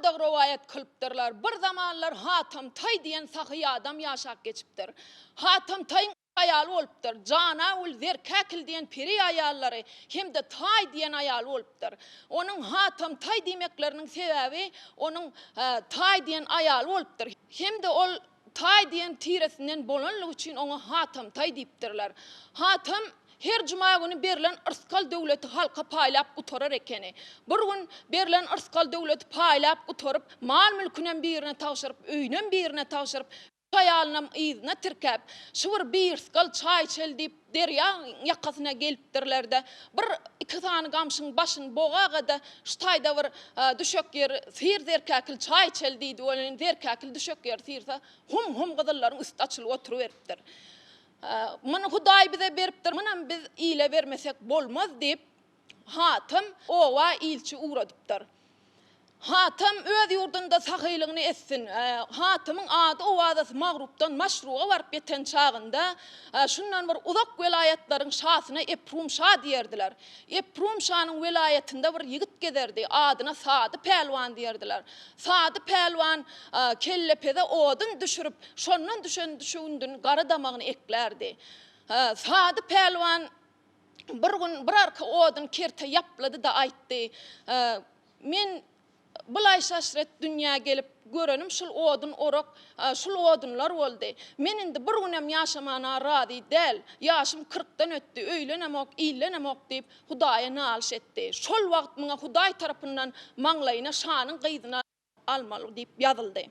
Mundag rowaýat kylypdyrlar, Bir zamanlar Hatam Taý diýen sahy adam ýaşap geçipdir. Hatam Taýyň aýaly bolupdyr. Janagül, Zerkäkil diýen peri aýallary hem-de Taý diýen aýaly bolupdyr. Onuň Hatam Taý diýmekleriniň sebäbi onuň Taý diýen aýaly bolupdyr. Hem-de ol Taý diýen tiresinden bolanlygy üçin oňa Hatam Taý diýipdirler. Hatam her juma güni berlen yrsgal-döwleti halka paýlap gutarar ekeni. Bir gün berlen yrsgal-döwleti paýlap gutaryp, mal-mülkünem birine tabşyryp, öýünem birine tabşyryp, üç aýalynam yzyna tirkäp, şu bir biýrsgal çaý içeli diýip, derýa ýakasyna gelipdirler-de, bir iki sany gamşyň başyny bogaga-da, şu taýda bir düşek ýeri syr Zerkäkil çaý içeli diýdi welin, Zerkäkil düşek ýeri syrsa, hum-hum gyzyllaryň üsti açylyp oturyberipdir. Muny Hudaý bize beripdir, munam biz ile bermesek bolmaz diýip, Hatam oba ilçi ugradypdyr. Hatam öz ýurdunda sahylygyny etsin. Hatamyň ady-owazasy Magrupdan Maşruga baryp ýeten çagynda, şundan bir uzak welaýatlaryň şasyna Eprum şa diýerdiler. Eprum şanyň welaýatynda bir ýigit gezerdi, adyna Sady pälwan diýerdiler. Sady pälwan kellepeze odun düşürip, şondan düşen düşewündini gara damagyny eklärdi. Sady pälwan bir gün bir arka odun kerte ýaplady-da aýtdy, Men bul aýşy-aşret dünýä gelip, görenim şul odun orak, şul odunlar boldy. Men indi bir günem ýaşamana razy däl. Ýaşym kyrkdan ötdi, öýlenemok, illenemok diýip, Hudaýa nalyş etdi. Şol wagt muňa Hudaý tarapyndan maňlaýyna şanyň gyzyny almaly diýip ýazyldy.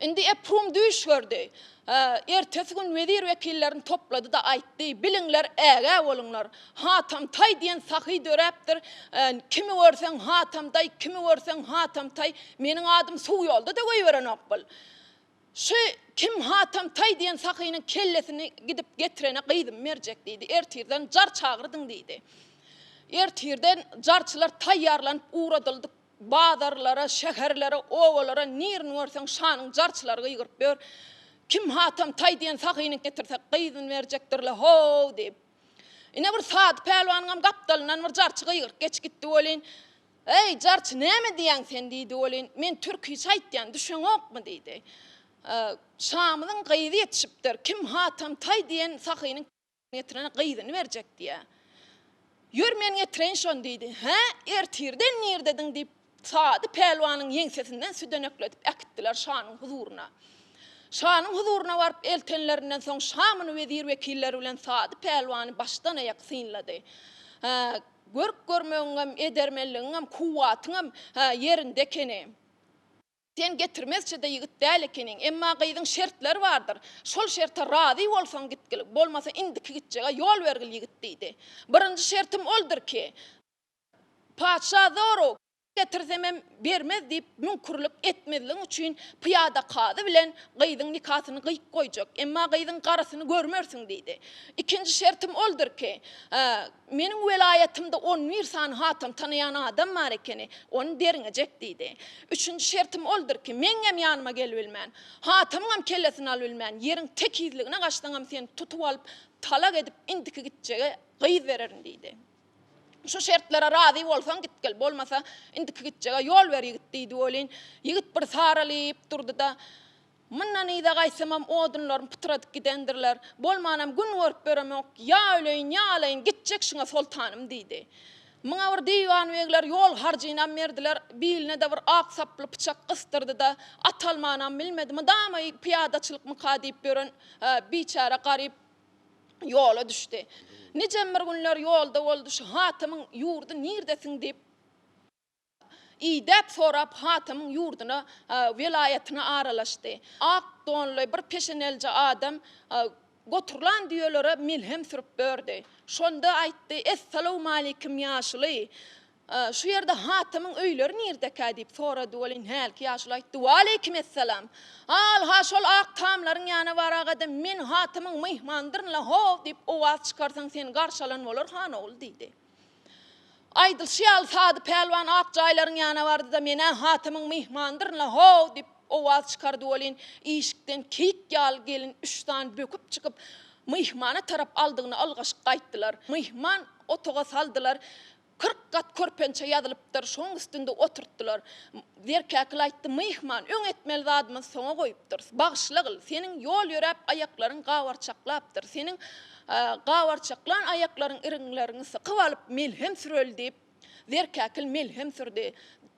Indi Eprum düýş gördi. Ertesi gün wezir-wekillerini toplady-da aýtdy, Biliňler, ägä boluňlar. Hatam Taý diýen sahy döräpdir. Kimi görseň Hatam Taý, kimi görseň Hatam Taý. Meniň adym suw ýolda-da goýberenok bul. Şu kim Hatam Taý diýen sahynyň kellesini gidip getirene gyzymy berjek diýdi. Ertirden jar çagyrdyň diýdi. Ertirden jarçylar taýýarlanyp ugradyldy. Bazarlara, şäherlere, obalara nirini görseň şanyň jarçylary gygyryp ýör. Kim Hatam Taý diýen sahyny getirse gyzyny berjekdir-le how diýip. Ine bir Sady pälwanyňam gapdalyndan bir jarçy gygyryp geçip gitdi welin, Eý, jarçy näme diýýäň sen diýdi welin, men türkiçe aýtýan, düşeňokmy diýdi. Şamyzyň gyzy ýetişipdir, kim Hatam Taý diýen sahynyň getirene gyzyny berjek diýýär. Ýör men getireýin şony diýdi. Hä, ertirden nirdediň diýip, Sady pälwanyň ýeňsesinden südenekledip äkitdiler şanyň huzuryna. Şanyň huzuryna baryp eltenlerinden soň şa muny wezir-wekilleri bilen Sady pälwany başdan-aýak synlady. Hä, görk-görmegiňem, edermenligiňem, kuwwatyňam, hä, ýerinde ekeni. Sen getirmezçe-de ýigit däl ekeniň. Emma gyzyň şertleri bardyr. Şol şerte razy bolsaň gitgil, bolmasa indiki gitjege ýol bergil ýigit diýdi. Birinji şertim oldur ki, patyşa zor-ow, getirsemem bermez diýip müňkürlik etmezligiň üçin pyýada kazy bilen gyzyň nikasyny gyýyp goýjak. Emma gyzyň garasyny görmersiň diýdi. Ikinji şertim oldur ki, Meniň welaýatymda on bir sany hatam tanaýan adam bar ekeni, ony derňejek diýdi. Üçünji şertim oldur ki, meňňem ýanyma gelibilmän, hatamyňam kellesini alybilmän, ýeriň tekizligine gaçsaňam seni tutup alyp, talak edip, indiki gitjege gyz bererin diýdi. Şu şertlere razy bolsaň gitgil, bolmasa indiki gitjege ýol ber ýigit diýdi welin, ýigit bir saralyp durdy-da, Mundan yza gaýtsamam odunlarymy pytradyp gidendirler. Bolmanam gün görüp ýöremok. Ýa öleýin, ýa alaýyn, gitjek şuňa soltanym diýdi. Muňa bir diwanbegler ýol harjynam berdiler. Biline-de bir ak saply pyçak gysdyrdy-da, at almanam bilmedi. Mydama pyýadaçylykmyka diýip ýören biçäre garyp ýola düşdi. Nijem bir günler ýolda boldy, şu Hatymyň ýurdy nirdesiň diýip, Idäp sorap Hatamyň ýurduna, welaýatyna aralaşdy. Ak donly bir peşenelije adam goturlan düýelere melhem sürüp berdi. Şonda aýtdy, Essalawmaleýkim ýaşuly! Şu ýerde Hatamyň öýleri nirdekä diýip sorady welin, hälki ýaşuly aýtdy, Waleýkim essalam! Al-ha şol ak tamlaryň ýanyna baragada men Hatamyň myhmanydyryn-la how diýip owaz çykarsaň seni garşy alan bolar han ogly diýdi. Aýdylşy ýaly, Sady pälwan ak jaýlaryň ýanyna bardy-da, Men-ä Hatymyň myhmanydyryn-la, how! diýip, owaz çykardy welin, işikden keýik ýaly gelin üç sany böküp çykyp, myhmana tarap aldygyna ylgaşyp gaýtdylar. Myhman otaga saldylar. 40 gat körpençe ýazylypdyr, şoň üstünde oturtdylar. Zerkäkil aýtdy, Myhman, öň etmeli zadymyzy soňa goýupdyrys. Bagyşlagyl, seniň ýol ýöräp aýaklaryň gabarçaklapdyr. Seniň gabarçaklan aýaklaryň iriňleriňi sykyp alyp, melhem süreli diýip, Zerkäkil melhem sürdi.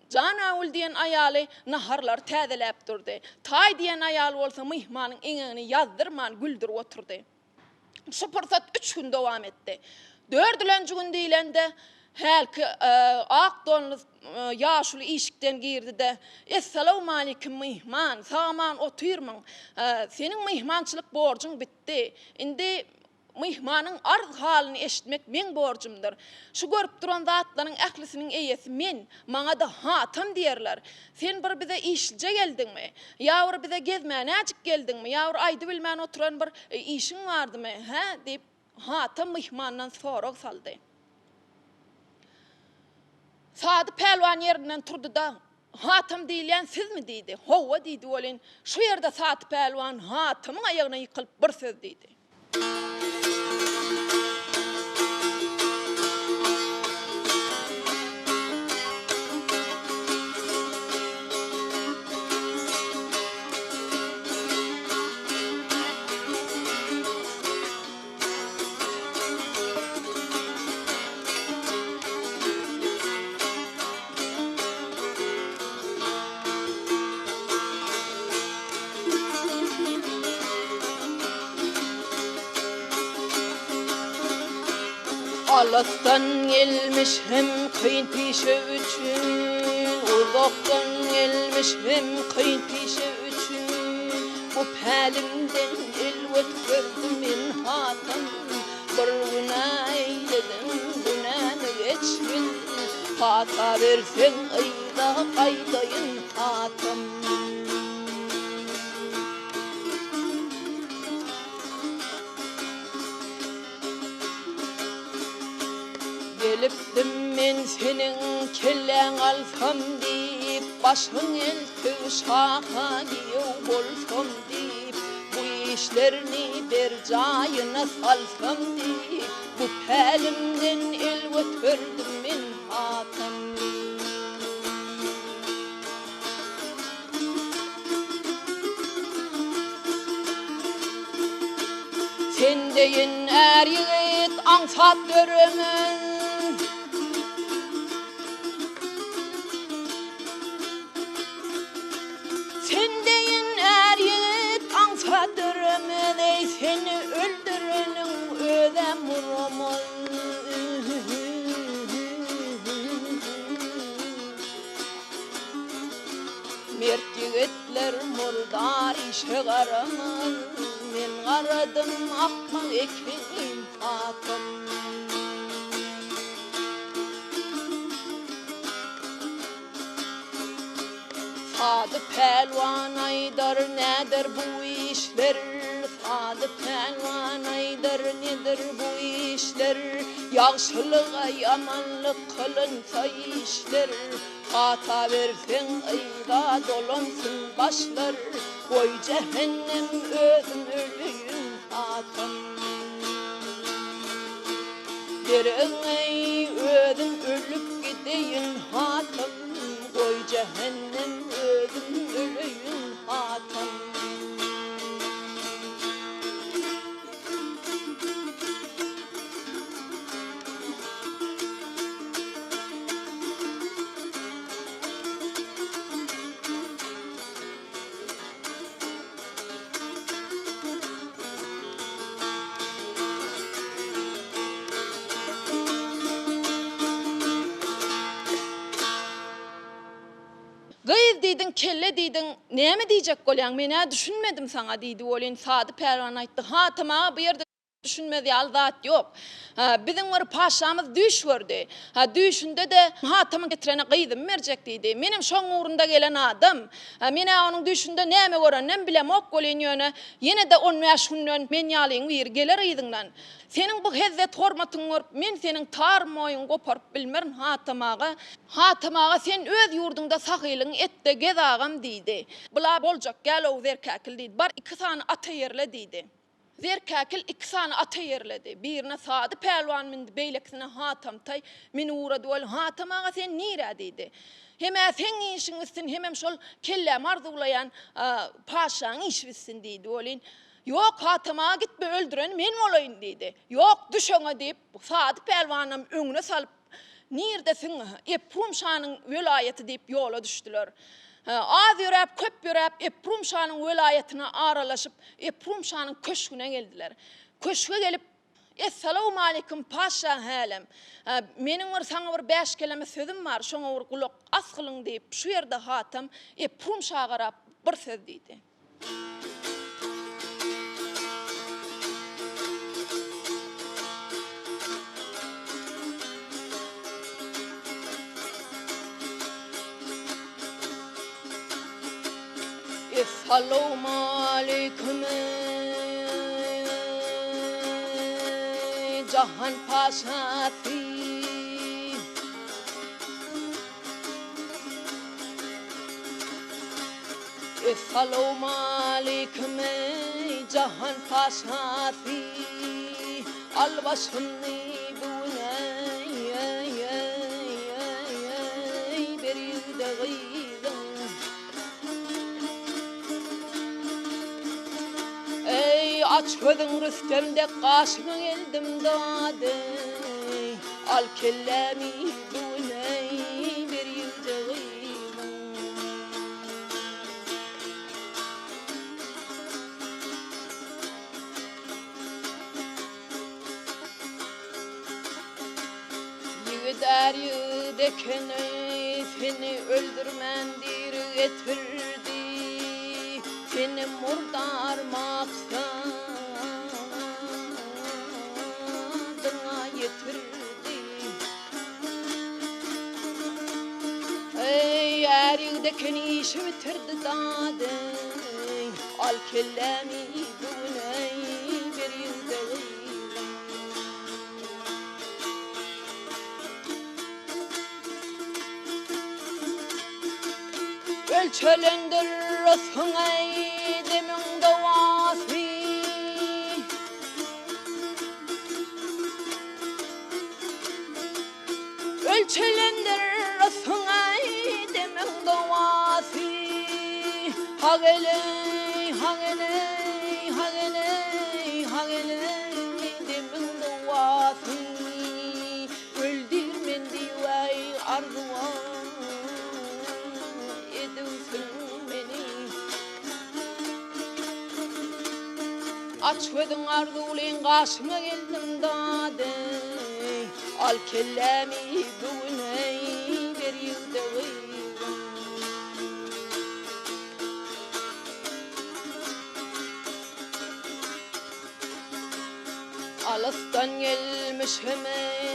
Janagül diýen aýaly naharlary täzeläp durdy. Taý diýen aýaly bolsa myhmanyň eňegini ýazdyrman güldürip oturdy. Şu pursat üç gün dowam etdi. Dördülenji gün diýlende, hälki ak donly ýaşuly işikden girdi-de, Essalawmalikim, myhman, sag-aman otyrmyň? Seniň myhmançylyk borjuň bitdi. Indi myhmanyň arz-halyny eşitmek meň borjumdyr. Şu görüp duran zatlaryň ählisiniň eýesi men. Maňa-da Hatam diýerler. Sen bir bize işlije geldiňmi? Ýa bir bize gezmänäjik geldiňmi? Ýa bir aýdybilmän oturan bir işiň bardymy, hä? diýip, Hatam myhmandan sorag saldy. Sady pälwan ýerinden turdy-da, Hatam diýilýän sizmi? diýdi. Hawa diýdi welin, şu ýerde Sady pälwan Hatamyň aýagyna ýykylyp bir söz diýdi. Alysdan gelmiş hem kyn pişe üçin, Uzakdan gelmiş hem kyn pişe üçin, Bu pälimden el göterdim men hatam, Bir günä eýledim, günämi geçgin, Pata berseň yza gaýdaýyn hatam. Gelipdim men seniň kelläň alsam diýip, Başyň eltip şaha giýew bolsam diýip, Bu işlerini berjaýyna salsam diýip, Bu pälimden el göterdim men hatam. Sen deýin är ýigit aňsat döremez. Sen deýin är ýigit aňsat döremez, eý, seni öldüreniň özem uramaz. Mert ýigitler murdar işe garamaz, Men garadym akmak ekenim hatam. Sady pälwan aýdar näder bu işler, Sady pälwan aýdar nedir bu işler, Ýagşylyga ýamanlyk kylynsa işler, Pata berseň yza dolansyn başlar, Goý jähennem özüm öleýin hatam. Deregiňe özüm ölüp gideýin hatam, Goý jähennem özüm öleýin hatam. Gyz diýdiň, kelle diýdiň, näme diýjek bolýaň, men-ä düşünmedim saňa diýdi welin, Sady pälwan aýtdy, Hatam aga bu ýerde Düşünmez ýaly zat ýok. Biziň bir paşamyz düýş gördi. Düýşünde-de Hatamyň getirene gyzymy berjek diýdi. Menem şoň ugrunda gelen adam. Men-ä onuň düýşünde näme göreninem bilemok welin ýöne ýene-de on bäş günden men ýalyň biri geler yzyňdan. Seniň bu hezzet-hormatyňy görüp men seniň tar moýuňy goparyp bilmerin Hatam aga. Hatam aga sen öz ýurduňda sahylygyňy et-de gez agam diýdi. Bula boljak gel-ow Zerkäkil diýdi. Bar iki sany at eýerle diýdi. Zerkäkil iki sany at eýerledi. Birine Sady pälwan mündi, beýlekisine Hatam taý münüp ugrady. Ol, Hatam aga, sen nirä? diýdi. Hem-ä seň işiň bitsin, hemem şol kellämi arzuwlaýan paşşaň işi bitsin diýdi. Welin, Ýok, Hatam aga, gitme, öldüreni men bolaýyn diýdi. Ýok, düş öňe diýip, Sady pälwanam öňüne salyp, Nirdesiň, Eprum şanyň welaýaty diýip ýola düşdüler. Az ýöräp, köp ýöräp, Eprum şanyň welaýatyna aralaşyp, Eprum şanyň köşgüne geldiler. Köşge gelip, Essalawmaleýkim, paşşa hälem. Meniň bir saňa bir bäş keleme sözüm bar, şoňa bir gulak asgylyň diýip, şu ýerde Hatam Eprum şa garap bir söz diýdi. Essalawmaleýkim eý jahan paşasy. Essalawmaleýkim eý jahan paşasy Al başymny bu gün eý ber ýigide gyzyň Eý aç gözüň Rüstem dek gaşyňa geldim dady Al kellämi bu gün eý ber ýigide gyzyň. Ýigit är ýigit ekeni, seni öldürmän diri getirdi, seni murdar maksadyňa ýetirdi. Eý, är ýigit ekeni işi bitirdi dady, Al kellämi bu gün eý, ber ýigide gyzyň. Ölçelendir rysgyň eý, demiň dowasy. Ölçelendir rysgyň-aý demiň dowasy. Hak eleý, hak eleý, hak eleý, hak eleý demiň dowasy. Öldürmen diýip-aý arzuwa edipsiň meni. Aç gözüň arzuwlyň gaşyňa geldim dady Al kellämi bu gün eý ber ýigde gyzym. Alysdan gelmişem eý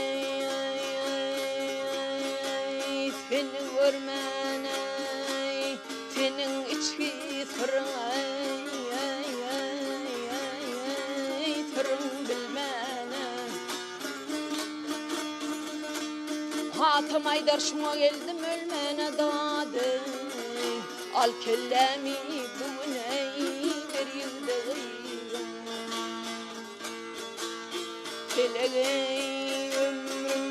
seni görmän eý seniň içki syryň eý syryň bilmäne. Hatam aýdar şuňa geldim ölmäne dady Al kellämi bu gün eý ber ýigde gyzym. Pelek eý ömrüm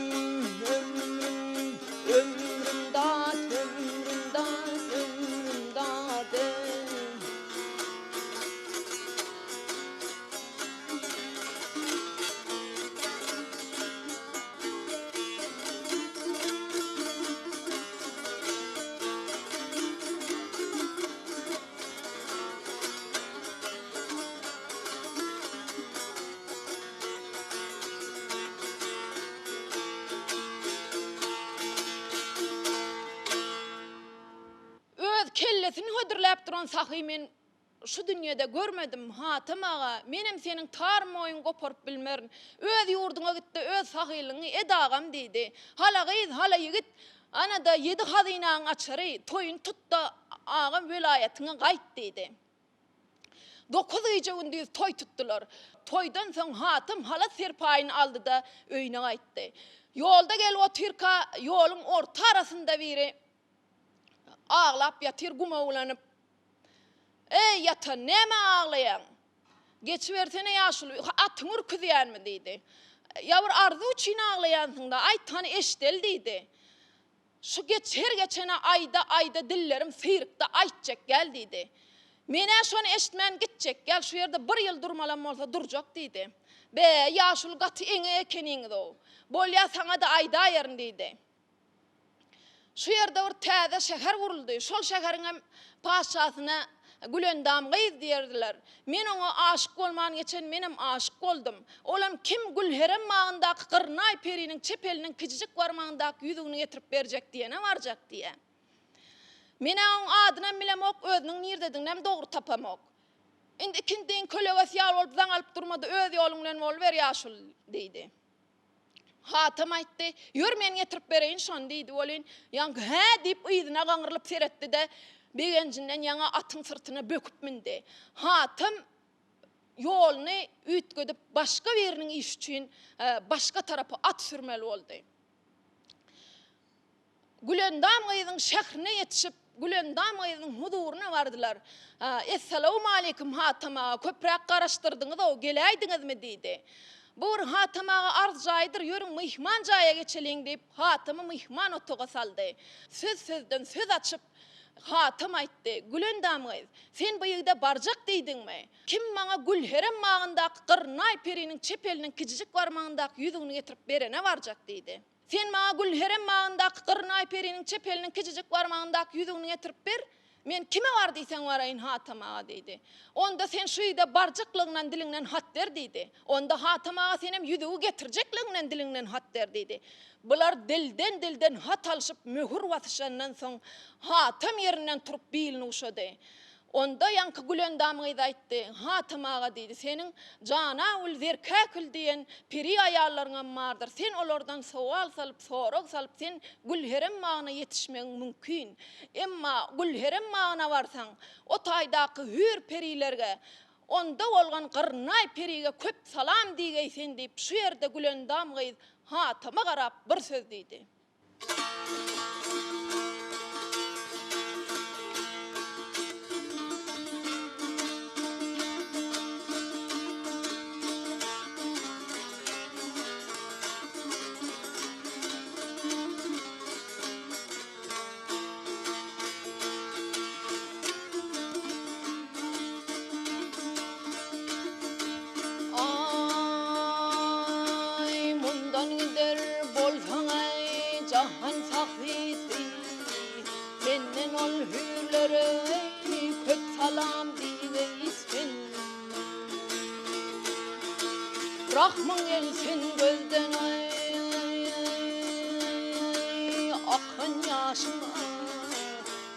ömrüm ömrüm dat ömrüm dat ömrüm dat eý. Öz kellesini hödürläp duran sahy men şu dünýede görmedim, Hatam aga, menem seniň tar moýuňy goparyp bilmerin. Öz ýurduňa git-de, öz sahylygyňy et agam diýdi. Hala gyz, hala ýigit, ana-da ýedi hazynaň açary, toýuny tut-da, agam welaýatyňa gaýt diýdi. Dokuz gije-gündiz toý tutdular. Toýdan soň Hatam halat-serpaýyny aldy-da, öýüne gaýtdy. Ýolda gelip otyrka, ýoluň orta arasynda biri aglap ýatyr, guma bulanyp. Eý, ýatan, nämä aglaýaň? Geçibersene ýaşuly, atyňy ürküzýänmi diýdi. Ýa bir arzuw üçin aglaýansyň-da, aýt hany eşideli diýdi. Şu geç her geçene aýda aýda dillerim syrykda aýtjak gel diýdi. Men-ä şony eşitmän gitjek gel, şu ýerde bir ýyl durmalam bolsa durjak diýdi. Be, ýaşuly gaty eňek ekeniňiz-ow. Bolýa saňa-da aýdaýaryn diýdi. Şu ýerde bir täze şäher guruldy. Şol şäheriňem patyşasyna Gülendam gyz diýerdiler. Men oňa aşyk bolman geçen menem aşyk boldum. Olam kim Gülherem bagyndaky Gyrnaý periniň çep eliniň kiçijik barmagyndaky ýüzügini getirip berjek diýene barjak diýýä. Men-ä oň adynam bilemok, özüniň nirdediginem dogry tapamok. Indi ikindiň kölegesi ýaly bolup zaň alyp durma-da öz ýoluň bilen boluber ýaşuly diýdi. Hatam aýtdy, Ýör men getirip bereýin şony diýdi welin, ýaňky hä diýip yzyna gaňrylyp seretdi-de, begenjinden ýaňa atyň syrtyna böküp mündi. Hatam ýoluny üýtgedip başga biriniň işi üçin başga tarapa at sürmeli boldy. Gülendam gyzyň şährine ýetişip, Gülendam gyzyň huzuryna bardylar. Essalawmaleýkim, Hatam aga, köpräk garaşdyrdyňyz-ow, geläýdiňizmi? diýdi. Bu bir Hatam aga arz jaýydyr, ýörüň myhman jaýa geçeliň diýip, Hatamy myhman otaga saldy. Söz sözden söz açyp, Hatam aýtdy, Gülendam gyz, sen bu ýigide barjak diýdiňmi? Kim maňa Gülherem bagyndaky Gyrnaý periniň çep eliniň kiçijik barmagyndaky ýüzügini getirip berene barjak diýdi. Sen maňa Gülherem bagyndaky Gyrnaý periniň çep eliniň kiçijik barmagyndaky ýüzügini getirip ber, men kime bar diýseň baraýyn, Hatam aga, diýdi. Onda sen şu ýigide barjaklygyňdan diliňden hat ber, diýdi. Onda Hatam aga senem ýüzügi getirjekligiňden diliňden hat ber, diýdi. Bular dilden-dilden hat alşyp möhür basyşandan soň, Hatam ýerinden turup bilini guşady. Onda ýaňky Gülendam gyz aýtdy, Hatam aga diýdi, seniň Janagül, Zerkäkül diýen peri aýallaryňam bardyr. Sen olardan sowal salyp, sorag salyp, sen Gülherem bagyna ýetişmegiň mümkin. Emma Gülherem bagyna barsaň, o taýdaky hüýr perilerge, onda bolgan Gyrnaý perige köp salam diýgeý sen diýip, şu ýerde Gülendam gyz Hatama garap bir söz diýdi. Aý, mundan gider bolsaň-aý, jahan sahysy, Menden ol hüýrlere köp salam diýgeý sen. Rahmyň gelsin gözden-aý, akan ýaşyma,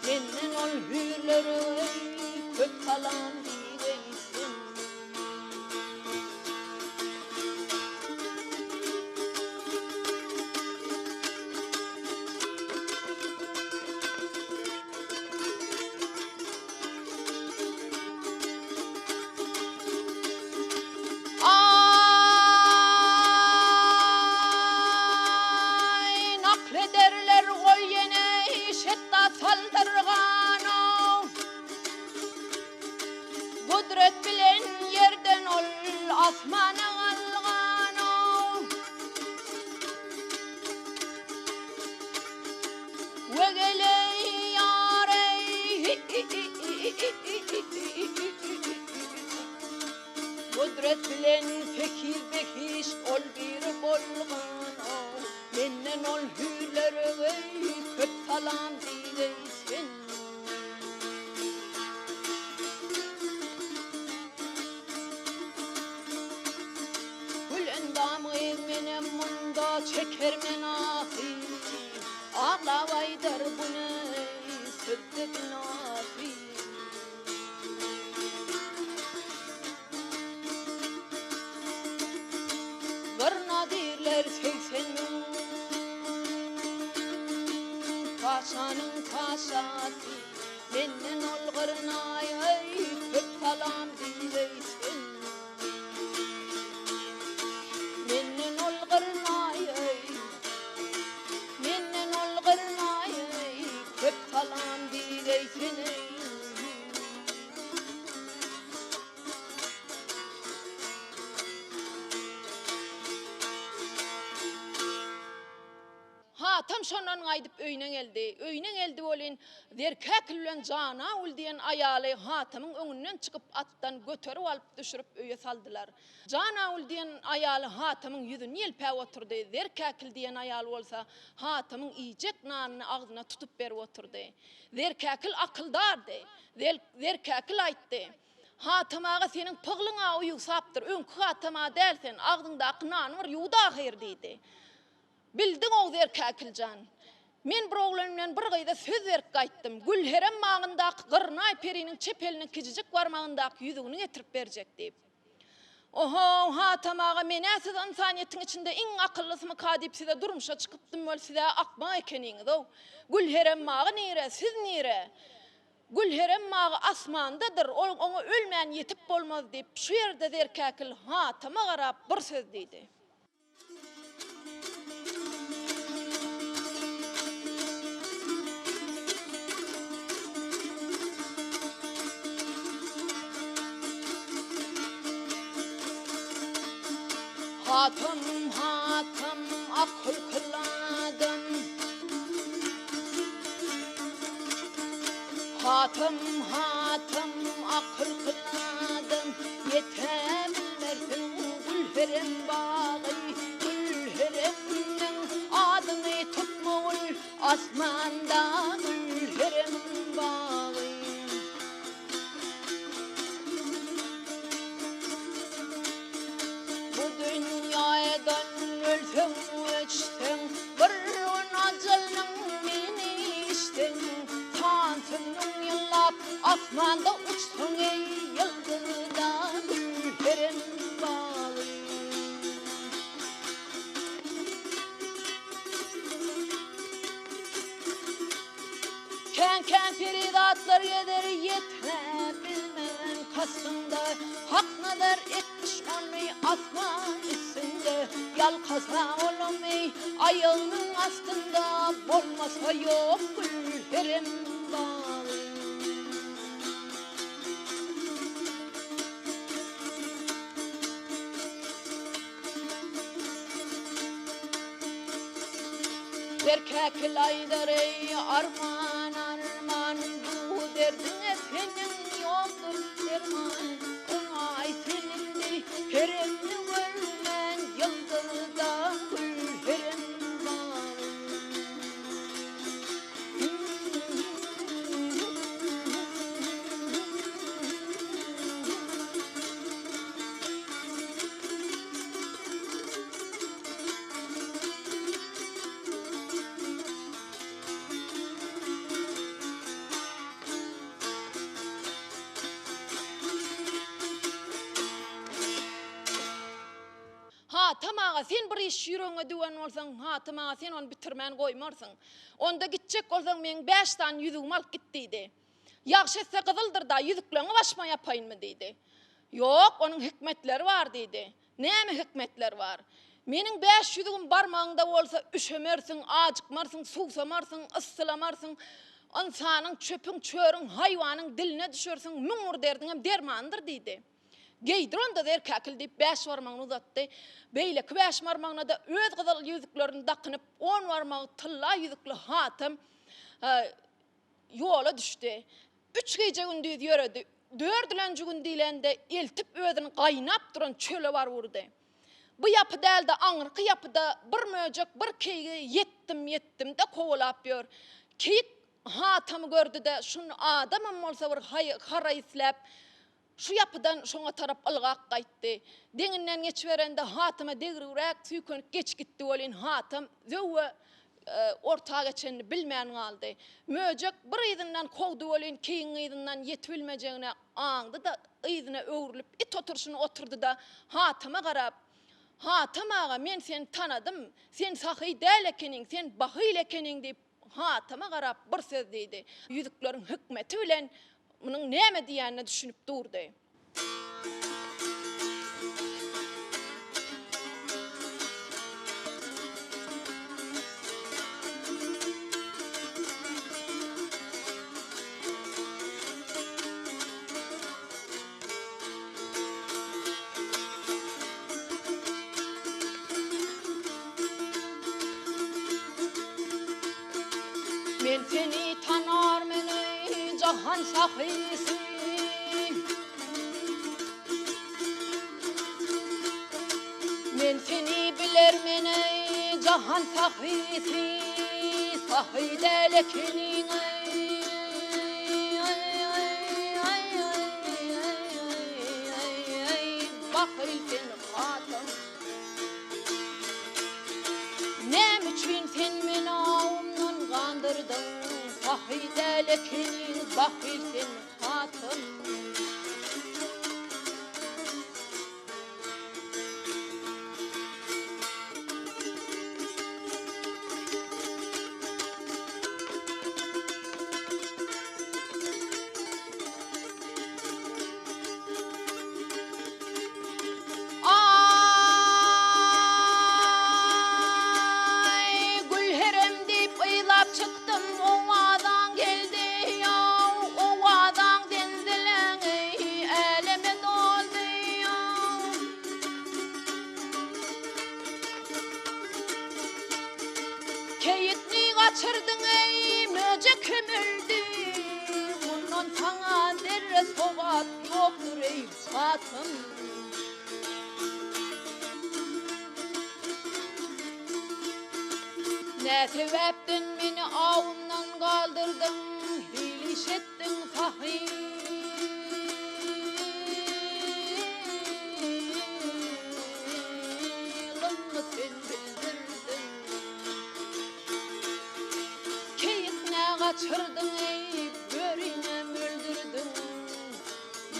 Menden ol hüýrlere köp salam diýgeý sen. Aý, nakl ederler ol ýene Şetdat saldyrganow. Gudrat bilen ýerden ol asmana galganow. We geleý ýar-eý. Gudrat bilen sekiz behişt ol biri bolganow. Menden ol hüýrlere köp salam diýgeý sen. Gülendam gyz menem munda çekermen ahy, Aglap aýdar bu ne sözde binasy. Gyrna diýrler 80 müň paşanyň paşasy, Menden ol gyrnaý köp salam diýgeý sen. Menden ol gyrnaý Menden ol gyrnaý köp salam diýgeý sen. Hatam şondan gaýdyp öýüne geldi. Öýüne geldi welin, Zerkäkil bilen Janagül diýen aýaly Hatamyň öňünden çykyp atdan göterip alyp düşürip öýe saldylar. Janagül diýen aýaly Hatamyň ýüzüni ýelpäp oturdy, Zerkäkil diýen aýal bolsa Hatamyň iýjek nanyny agzyna tutup berip oturdy. Zerkäkil akyldardy. Zerkäkil aýtdy, Hatam aga seniň pyglyň-a uýugsapdyr, öňki Hatam-a däl sen, agzyňdaky nany bir ýuwut ahyr diýdi. Bildiň-ow Zerkäkil jan. Men bir oglan bilen bir gyza söz berip gaýtdym. Gülherem bagyndaky Gyrnaý periniň çep eliniň kijijik barmagyndaky ýüzügini getirip berjek diýip. Ohow, Hatam aga, men-ä siz ynsanyýetiň içinde iň akyllysymyka diýip size durmuşa çykypdym weli siz-ä akmak ekeniňiz-ow. Gülherem bagy nire, siz nire? Gülherem bagy asmandadyr, ol oňa ölmän ýetip bolmaz diýip, şu ýerde Zerkäkil Hatama garap bir söz diýdi. Hatam, Hatam, akyl kyl adam. Hatam, Hatam, akyl kyl adam. Ýete bilmersiň Gülherem bagy, Gülheremniň adyny tutmagul, Asmanda Gülherem bagy. Bu dünýäden ölseň, öçseň, bir gün ajalyň meni içseň, sansyz müň ýyllap asmanda uçsaň, eý, ýyldyzda Gülherem bagy. Kän-kän perizatlar gezer ýete bilmän kastyňda, Hak nazar etmiş ony asman üstünde, Ýalkasa olam eý aýagynyň astynda, Bolmasa ýok gül herem bagy. Zerkäkil aýdar eý arman arman bu derdiňe seniň ýokdur derman Oňaý sen indi heremni görmän ýyldyzda gül herem bar. Hatam aga, sen bir iş ýüregiňe düwen bolsaň, Hatam aga, sen ony bitirmän goýmarsyň. Onda gitjek bolsaň, meň bäş sany ýüzügimi alyp git diýdi. Ýagşy etse gyzyldyr-da, ýüzükleňi başyma ýapaýynmy diýdi. Ýok, onuň hikmetleri bar diýdi. Näme hikmetleri bar? Meniň bäş ýüzügim barmagyňda bolsa, üşemersiň, ajykmarsyň, suwsamarsyň, yssylamarsyň, ynsanyň, çöpüň, çörüň, haýwanyň diline düşersiň, 1001 derdiňem dermanydyr diýdi. Geýdir onda Zerkäkil diýip, bäş barmagyny uzatdy. Beýleki bäş barmagyna-da öz gyzyl ýüzüklerini dakynyp, on barmagy tylla ýüzükli Hatam ýola düşdi. Üç gije-gündiz ýöredi. Dördülenji gün diýlende, eltip özüni gaýnap duran çöle baryp urdy. Bu ýapy däl-de, aňyrky ýapyda bir möjek bir keýigi ýetdim-ýetdim-de kowalap ýör. Keýik Hatamy gördi-de, şuny adamam bolsa bir haraý isläp, Şu ýapydan şoňa tarap ylgap gaýtdy. Deňinden geçiberende Hatama degriwräk süýkenip geç gitdi welin, Hatam zöwwe orta geçenini bilmän galdy. Möjek bir yzyndan kowdy welin, keýigiň yzyndan ýetibilmejegine aňdy-da, yzyna öwrülip, it oturyşyny oturdy-da, Hatama garap, Hatam aga, men seni tanadym. Sen sahy däl ekeniň, sen bahyl ekeniň diýip, Hatama garap bir söz diýdi. Ýüzükleriň hikmeti bilen munuň näme diýýänine düşünip durdy. jahan sahysy. Men seni bilermen-eý, jahan sahysy, sahy däl ekeniň-eý. Bahyl sen hatam. Näme üçin sen meni awumdan gandyrdyň, Sahy däl ekeniň, bahyl sen hatyn. Aý, Gülherem diýip yzlap çykdym, owazaň geldi, ýaw, owazaň zenzeleňi äleme doldy, ýaw. Keýikni gaçyrdyň, eý, möjek hem öldi, mundan saňa zerre sogap ýokdur, eý, hatyn. Nä sebäpden meni awumdan galdyrdyň, hili iş etdiň, sahy? Lymmy sen bildirdiň. Keýik nä gaçyrdyň, eý, börinem öldürdiň.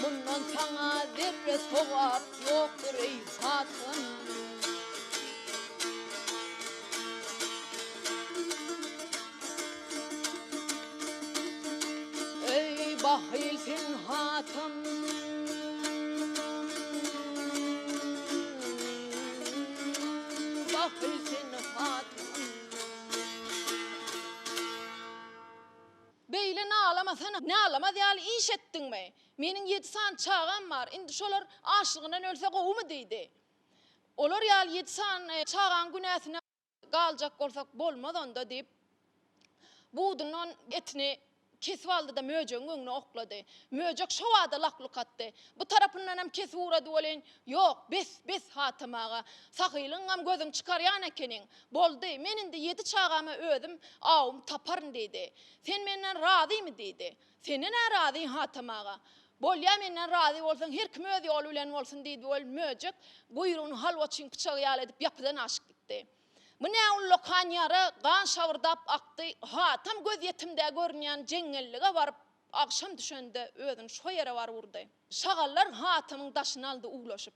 Mundan saňa zerre sogap ýokdur, eý, hatyn. Eý, bahyl sen hatyn. Bahyl sen hatyn. Beýle nalamasana, nalamaz ýaly iş etdiňmi? Meniň ýedi sany çagam bar, indi şolar açlygyndan ölse gowumy diýdi. Olar ýaly ýedi sany çagaň günäsine galjak bolsak bolmaz onda diýip, budundan etini kesip aldy-da möjegiň öňüne oklady. Möjek şo bada lak-luk atdy. Bu tarapyndanam kesip ugrady welin, Ýok, bes, bes, Hatam aga, sahylygyňam gözüňi çykarýan ekeniň. Boldy, men indi ýedi çagama özüm awumy taparyn diýdi. Sen menden razymy diýdi. Senden-ä razy, Hatam aga. Bolýa, menden razy bolsaň, her kim öz ýoly bilen bolsun diýdi welin, möjek guýrugyny halwaçyň pyçagy ýaly edip ýapydan aşyp gitdi. Bu nä ullakan ýara, gan şabyrdap akdy. Hatam gözýetimde görünýän jeňňellige baryp, agşam düşende özüni şo ýere baryp urdy. Şagallar Hatamyň daşyny aldy uwlaşyp.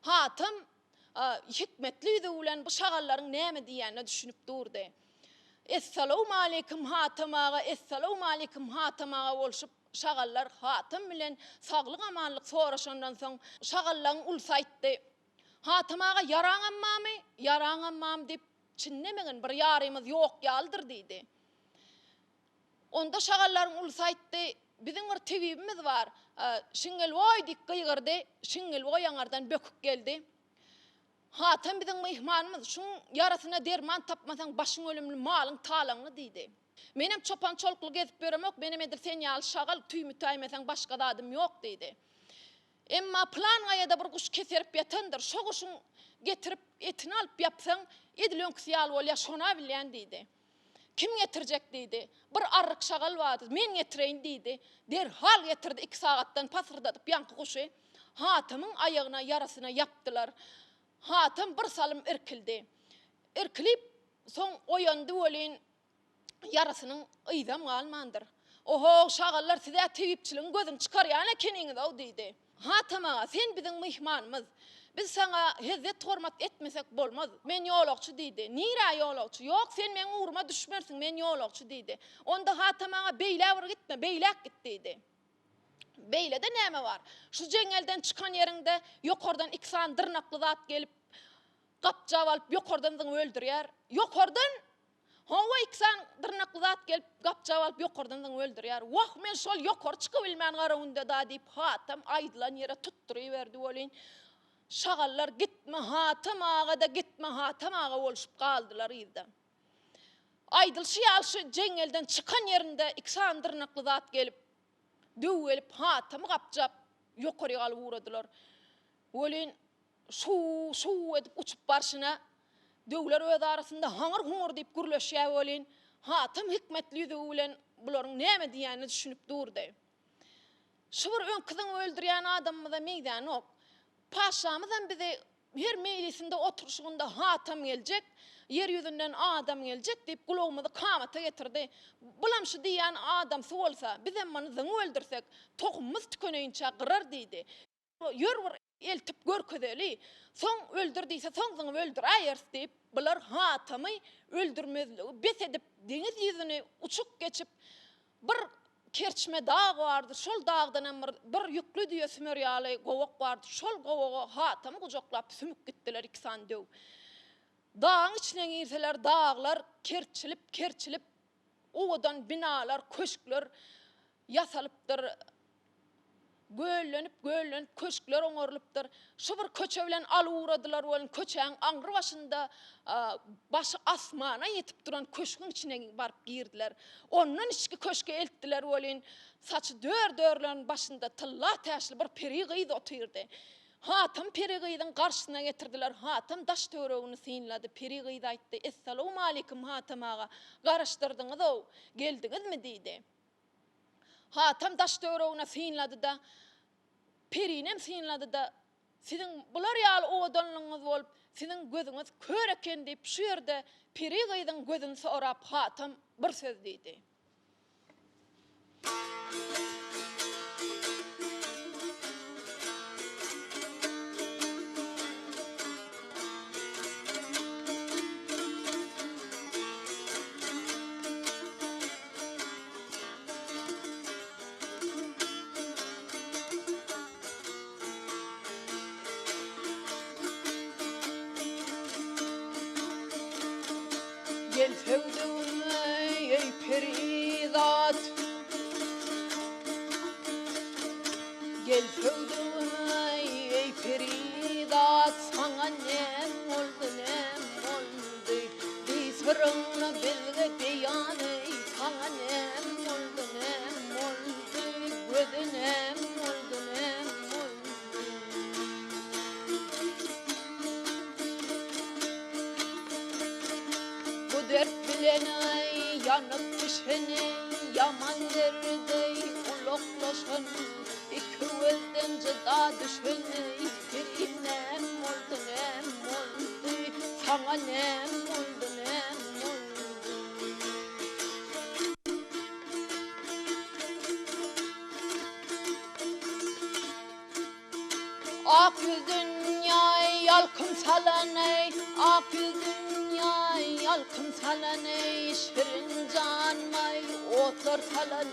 Hatam hikmetli ýüzi bilen bu şagallaryň näme diýýänine düşünip durdy. Essalawmaleýkim Hatam aga, essalawmaleýkim Hatam aga bolşup şagallar Hatam bilen saglyk-amanlyk soraşandan soň şagallaryň ulusy aýtdy. Hatam aga ýaraňam barmy, ýaraňam barmy diýip çinlemegin bir ýarymyz ýok ýalydyr diýdi. Onda şagallaryň ulusy aýtdy, Biziň bir tebibimiz bar. Şiňňilboý! diýip gygyrdy. Şiňňilboý aňardan böküp geldi. Hatam biziň myhmanymyz, şuň ýarasyna derman tapmasaň, başyň ölümli, malyň talaňly diýdi. Menem çopan-çolukly gezip ýöremok, menem edil sen ýaly şagal, tüými täýmeseň başga zadym ýok diýdi. Emma pylan gaýada bir guş keserip ýatandyr, şo guşuň getirip etini alyp ýapsaň, edil öňküsi ýaly bolýar, şon-a bilýän diýdi. Kim getirjek diýdi. Bir arryk şagal bardy, men getireýin diýdi. Derhal getirdi, iki sagatdan pasyrdadyp ýaňky guşy Hatamyň aýagyna ýarasyna ýapdylar. Hatam bir salym irkildi. Irkilip, soň oýandy welin, ýarasynyň yzam galmandyr. Oho, şagallar siz-ä tebipçiligiň gözüni çykarýan ekeniňiz-ow diýdi. Hatam aga, sen biziň myhmanymyz. Biz saňa hezzet-hormat etmesek bolmaz. Men ýolagçy diýdi. Nirä ýolagçy? Ýok, sen meň ugruma düşmersiň, men ýolagçy diýdi. Onda Hatam aga, beýlä bir gitme, beýläk git diýdi. Beýlede näme bar? Şu jeňňelden çykan ýeriňde ýokardan iki sany dyrnakly zat gelip, gapjap alyp ýokardan zyňyp öldürýär. Ýokardan? Hawa, iki sany dyrnakly zat gelip, gapjap alyp ýokardan zyňyp öldürýär. Wah, men şol ýokary çykybilmän garagünde-da diýip, Hatam aýdylan ýere tutduryberdi welin, şagallar gitme Hatam aga-da, gitme Hatam aga bolşup galdylar yzda. Aýdylyşy ýaly şu jeňňelden çykan ýerinde iki sany dyrnakly zat gelip. Döw gelip Hatamy gapjap, ýokaryk alyp ugradylar. Welin, şuw, şuw edip uçup barşyna, döwler öz arasynda haňyr-huňur diýip gürleşýär welin, Hatam hikmetli ýüzügi bilen bularyň näme diýýänine düşünip durdy. Şu bir öňki zyňyp öldürýän adamymyza meňzänok. Paşamyzam bizi her meýlisinde oturyşygynda Hatam geljek, ýer ýüzünden adam geljek diýip gulagymyzy kamata getirdi. Bulam şu diýýän adamsy bolsa, bizem muny zyňyp öldürsek, tohumymyz tükeneýinçä gyrar diýdi. Ýör bir eltip görkezeli, soň öldür diýse soň zyňyp öldüräýeris diýip, bular Hatamy öldürmezligi bes edip, deňiz ýüzüni uçup geçip, bir kerçme dag bardy, şol dagdanam bir bir ýükli düýe sümer ýaly gowak bardy, şol gowaga Hatamy gujaklap sümüp gitdiler iki sany döw. Dagyň içine girseler daglar kerçilip kerçilip owadan binalar, köşkler ýasalypdyr. Göllenip göllenip köşkler oňarylypdyr. Şu bir köçe bilen alyp ugradylar welin köçäň aňry başynda başy asmana ýetip duran köşgüň içine baryp girdiler. Ondan içki köşge eltdiler welin saçy dör-dörlen başynda tylla täçli bir peri gyz otyrdy. Hatam peri gyzyň garşysyna getirdiler. Hatam daş-töweregini synlady. Peri gyz aýtdy, Essalawmaleýkim Hatam aga, garaşdyrdyňyz-ow, geldiňizmi diýdi. Hatam daş-töweregine synlady-da, perinem synlady-da, Siziň bular ýaly owadanlygyňyz bolup, siziň gözüňiz kör eken diýip, şu ýerde peri gyzyň gözüni sorap Hatam bir söz diýdi. Gel söwdügime eý perizat Gel söwdügime eý perizat Saňa näm boldy näm boldy Diý syryňny bizge beýan eý Saňa näm boldy näm boldy Göze näm boldy näm boldy. Bu dert bilen aý ýanyp bişeni Ýaman derdeý ulaklaşan Iki gözden jyda düşeni Pirim näm boldy näm boldy Saňa näm boldy näm boldy. Ak ýüz dünýä ýalkym salan eý, Ak ýüz dünýä ýalkym salan eý, Şirin janyma otlar salan,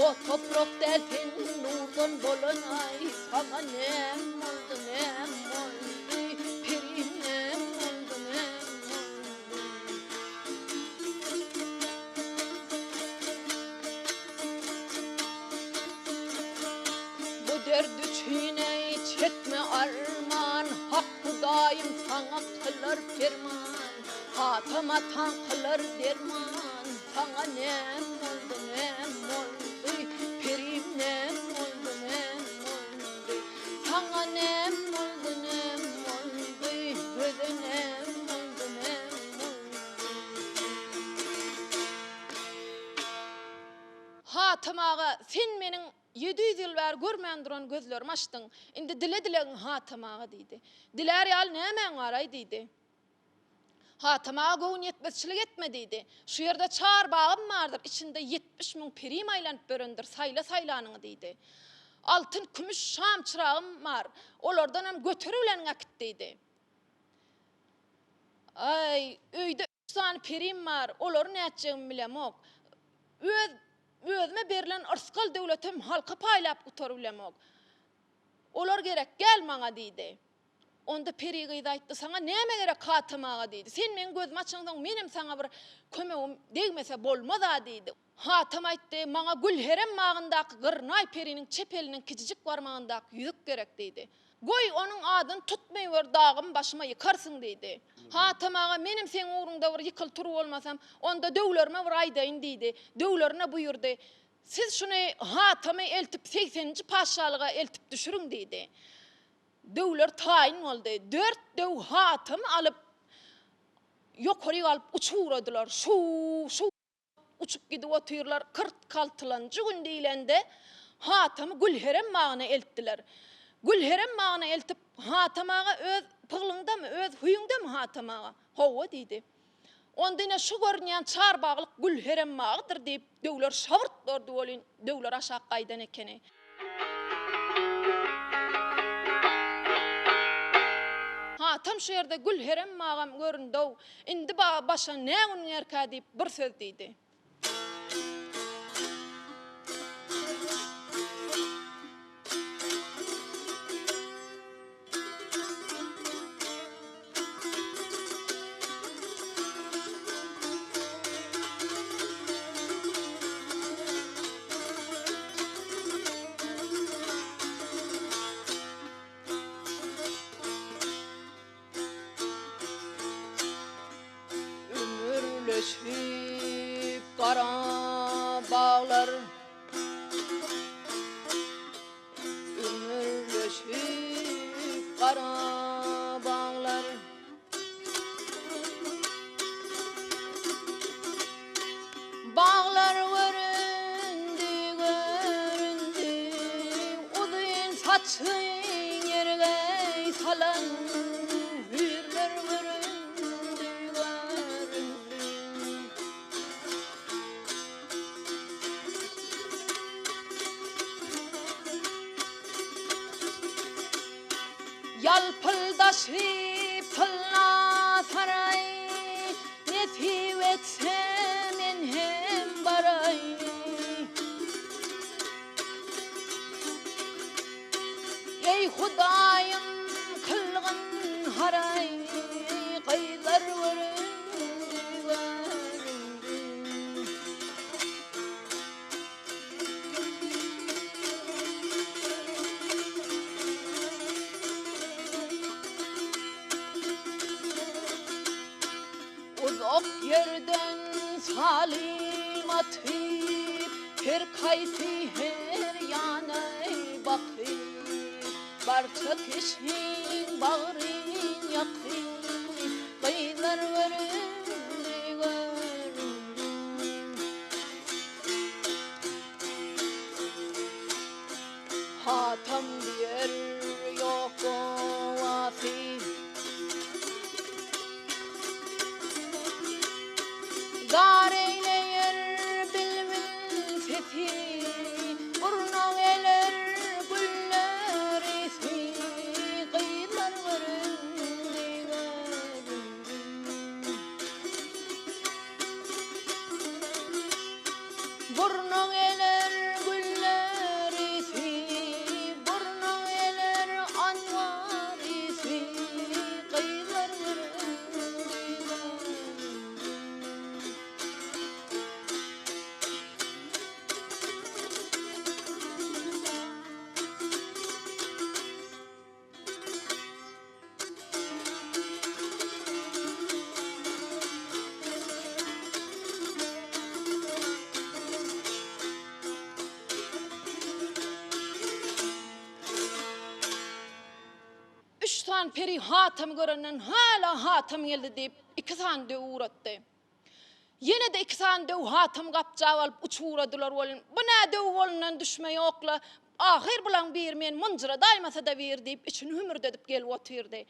Ot toprak däl sen nurdan bolan aý, Saňa näm boldy, näm boldy, Perim näm boldy, näm boldy. Bu dert üçin eý çekme arman, Hak Hudaýym saňa kylar perman, Hatam ataň kylar derman, Saňa näm boldy, näm boldy, Perim näm boldy, näm boldy, Saňa näm boldy, näm boldy, Göze näm boldy, näm boldy. Hatam aga, sen meniň 700 ýyl bäri görmän duran gözlerimi açdyň. Indi dile dilegiň Hatam aga diýdi. Dilär ýaly nämäň bar-aý diýdi. Hatam aga göwün ýetmezçilik etme diýdi. Şu ýerde çar bagym bardyr, içinde 70 müň perim aýlanyp ýörendir, saýla saýlanyňy diýdi. Altyn, kümüş şam çyragym bar, olardanam göteribileniňi äkit diýdi. Aý, öýde üç sany perim bar, olary nätjegimi bilemok. Öz özüme berlen yrsgal-döwletem halka paýlap gutarybilemok. Olar gerek däl maňa diýdi. Onda peri gyz aýtdy, Saňa näme gerek, Hatam aga diýdi. Sen meň gözümi açaňsoň, menem saňa bir kömegim degmese bolmaz-a diýdi. Hatam aýtdy, Maňa Gülherem bagyndaky Gyrnaý periniň çep eliniň kiçijik barmagyndaky ýüzük gerek diýdi. Goý, onuň adyny tutmaýwer, dagym başyma ýykarsyň diýdi. Hatam aga, Menem seň ugruňda bir ýykyl-tur bolmasam, onda döwlerime bir aýdaýyn diýdi. Döwlerine buýurdy. Siz şuny Hatamy eltip segseninji patyşalyga eltip düşüriň diýdi. Döwler taýyn boldy. Dört döw Hatamy alyp, ýokaryk alyp uçup ugradylar. Şuw-şuw uçup gidip otyrlar. Kyrk altylanjy gün diýlende, Hatamy Gülherem bagyna eltdiler. Gülherem bagyna eltip, Hatam aga öz pyglyňdamy, öz hüýüňdemi Hatam aga? Hawa diýdi. Onda ine şu görünýän çar baglyk Gülherem bagydyr diýip, döwler şabyrt gördi welin, döwler aşak gaýdan ekeni. Hatam şu ýerde Gülherem bagam göründi-ow, indi baga başa nä gün gerkä diýip bir söz diýdi. Ümürleşip gara baglar Ümürleşip gara baglar Baglar göründi, göründi, Uzyn saçyn ýerge salan Hüýrler göründi, göründi. Ýalpyldaşyp tylla saraý, Nesip etse men hem baraý. Eý Hudaýym kylgyn haraý, Gyzlar göründi, göründi. Uzak ýerden salym atyp, Her kaýsy her ýana bakyp, Barça kişiň bagryn ýakyp, Gyzlar göründi, göründi. Hatam diýer ýok gowasy. Zar eýleýär bilbil sesi, Burna geler güller ysy, Gyzlar göründi, göründi. Burna geler güller ysy, Burna geler anbar ysy, Gyzlar göründi, göründi. Üç sany peri Hatamy görenden hala Hatam geldi diýip, iki sany döw ugratdy. Ýene-de iki sany döw Hatamy gapjap alyp uçup ugradylar welin, bu nä döw golundan düşme ýok-la, ahyr bulaň biri meni mynjyradaýmasa-da biri diýip, içini hümürdedip gelip otyrdy.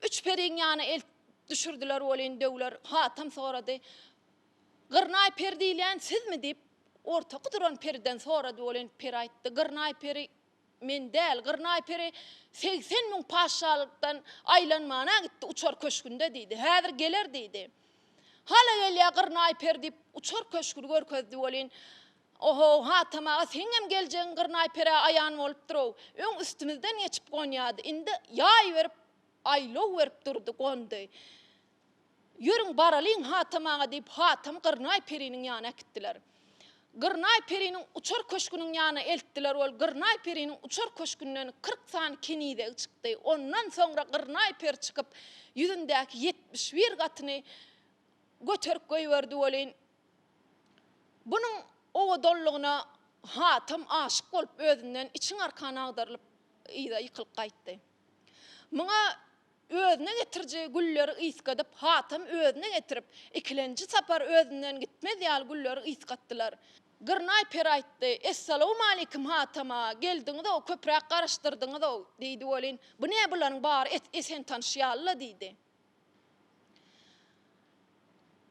Üç periň ýanyna eltip düşürdiler welin, döwler Hatam sorady. Gyrnaý peri diýilýän sizmi diýip, ortaky duran periden sorady welin, peri aýtdy, Gyrnaý peri Men däl, Gyrnaý peri 80 müň patyşalykdan aýlanmana gitdi uçar köşgünde diýdi. Häzir geler diýdi. Hala gelýär Gyrnaý peri diýip uçar köşgüni görkezdi welin, Oho, Hatam aga, seňňem geljegiň Gyrnaý perä aýan bolupdyr-ow. Öň üstümizden geçip gonýardy, indi ýaý berip, aýlaw berip durdy, gondy. Ýörüň, baralyň Hatam aga diýip, Hatamy Gyrnaý periniň ýanyna äkitdiler. Gyrnaý periniň uçar köşgüniň ýanyna eltdiler, ol Gyrnaý periniň uçar köşgünden 40 sany kenizegi çykdy. Ondan soňra Gyrnaý peri çykyp, ýüzündäki 71 gatyny göterip goýberdi welin, bunuň owadanlygyna. Hatam aşyk bolup özünden içiň arkan agdarylyp yza ýykylyp gaýtdy. Muňa özüne getiriji gülleri ysgadyp Hatam özüne getirip, ikilenji sapar özünden gitmez ýaly gülleri ysgatdylar. Gyrnaý peri aýtdy, Essalawmaleýkim Hatam aga, geldiňiz-ow, köpräk garaşdyrdyňyz-ow, diýdi welin, bu ne bularyň bary esen tanyş ýaly-la diýdi.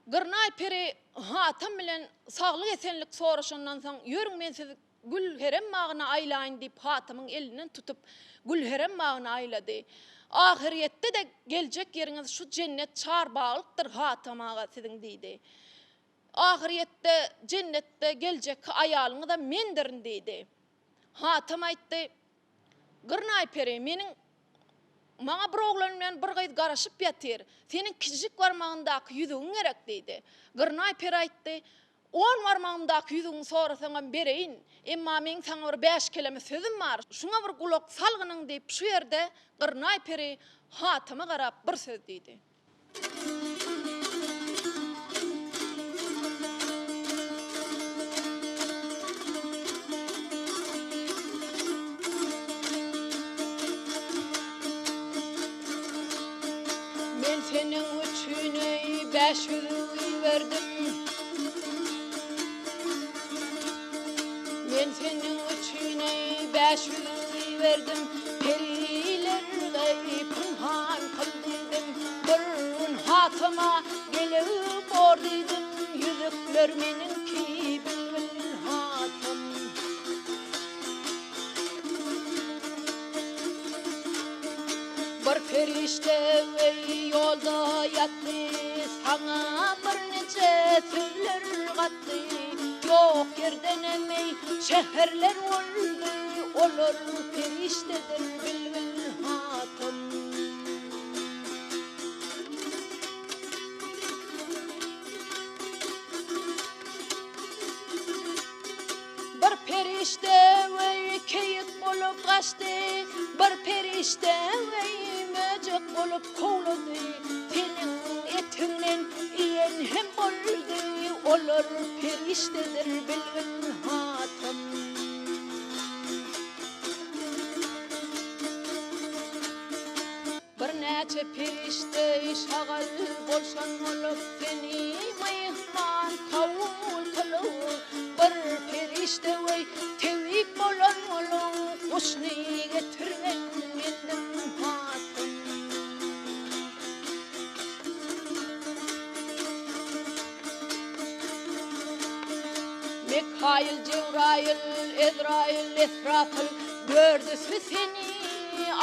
Gyrnaý peri Hatam bilen saglyk-esenlik soraşandan soň, Ýörüň men sizi Gülherem bagyna aýlaýyn diýip Hatamyň elinden tutup Gülherem bagyna aýlady. Ahyrýetde-de geljek ýeriňiz şu jennet çar baglykdyr Hatam aga siziň diýdi. Ahyrýetde jennetde geljekki aýalyňyzam mendirin diýdi. Hatam aýtdy, Gyrnaý peri, meniň maňa bir oglan bilen bir gyz garaşyp ýatyr. Seniň kiçijik barmagyňdaky ýüzügiň gerek diýdi. Gyrnaý peri aýtdy, On barmagymdaky ýüzügiňi sorasaňam bereýin. Emma meň saňa bir bäş keleme sözüm bar. Şuňa bir gulak salgynyň diýip, şu ýerde Gyrnaý peri Hatama garap bir söz diýdi. Men seniň üçin eý bäş ýüzügi berdim. Men seniň üçin eý bäş ýüzügi berdim. Periler eý pynhan kyl diýdim. Bir gün hatyma gelegi bor diýdim. Ýüzükler meniňki bilbil hatym. Bir perişde eý ýolda ýatdy, Saňa birniçe sözler gatdy. Ýok ýerdenem eý şäherler boldy, Olar perişdedir bilgil hatyn. Bir perişde weý keýik bolup gaçdy, Bir perişde weý möjek bolup kowlady. Seniň etiňden iýen hem boldy, Olar perişdedir bilgin hatyn. Birnäçe perişde şagal bolşan bolup, Seni myhman kabul kylyp, Bir perişde weý tebip bolan bolup, Guşny getirgen mendim hatyn. Mekaýyl, Jebraýyl, Ezraýyl, Esrapyl, Dördüsi seni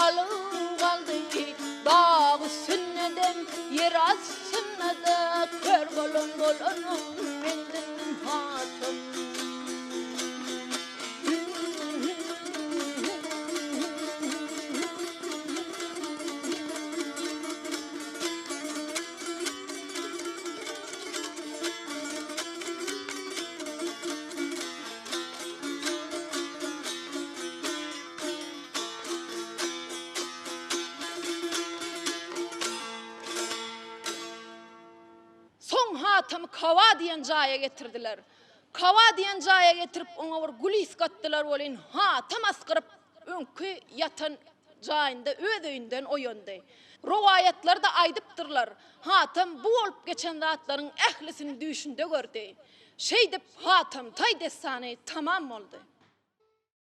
alyp galdy. Dag üstündedem, ýer astynda-da Kör bolan bolanym mendim hatyn. Soň Hatamy Kawa diýen jaýa getirdiler. Kawa diýen jaýa getirip, oňa bir gül ysgatdylar welin, Hatam asgyryp, öňki ýatan jaýynda öz öýünden oýandy. Rowaýatlarda aýdypdyrlar, Hatam bu bolup geçen zatlaryň ählisini düýşünde gördi. Şeýdip, Hatam taý dessany tamam boldy.